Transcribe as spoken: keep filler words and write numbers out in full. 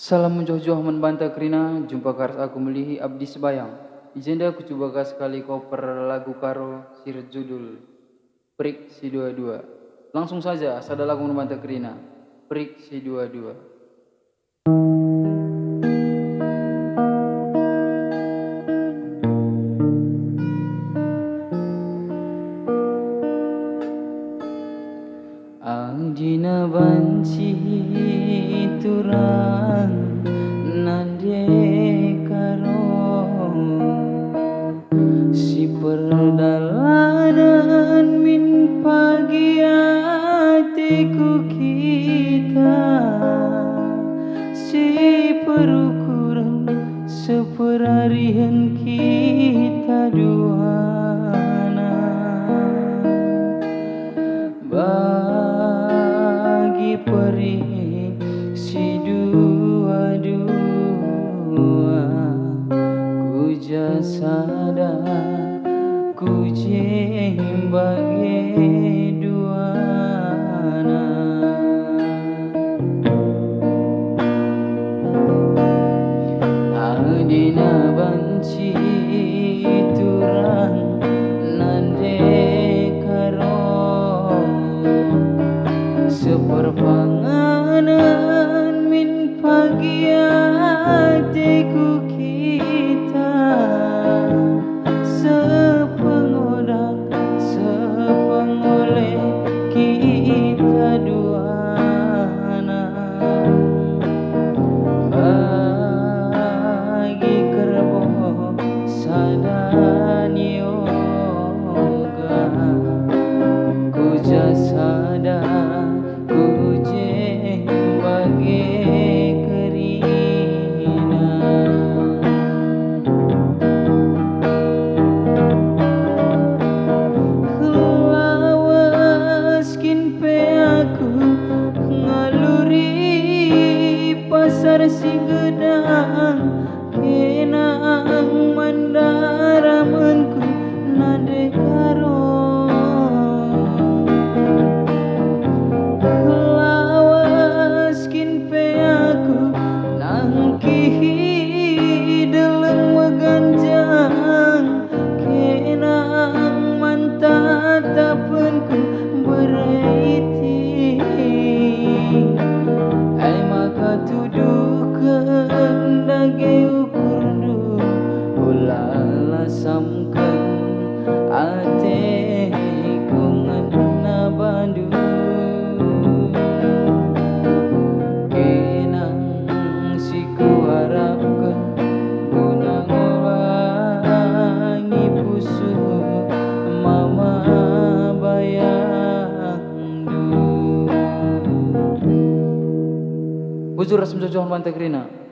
Salam mejuah-juah man banta kerina, jumpa ka ras aku melihi Abdi Sebayang. I jenda kucuba ka sekali koper lagu Karo si erjudul Perik si Dua-dua. Langsung saja, sada lagu man banta kerina, Perik si Dua-dua. Adina banci turang nande Karo, si perdalanen min pagi ateku kita, si perukuren seperarihen kita duana. Bagi perik si dua-dua, ku ja sada, ku je bage duana. Adina banci turang nande Karo, seperpanganen min pagi ateku kita, sepengodak, sepengole kita duana. Bagi kerbo sada nioga, ku ja sada, ku je bage kerina. Lawes kin pe aku ngaluri pasar si gedang, kenang man daramenku nande Karo. Lawes kin pe aku nangkihi deleng meganjang, kenang man tatapenku beriti. E maka tuduhken dage ukurndu, ula lasamken ateku ngena bandu. Kenang si kuarapken guna ngolangi pusuh mama bayangndu. Bujur ras mejuah-juah man banta kerina.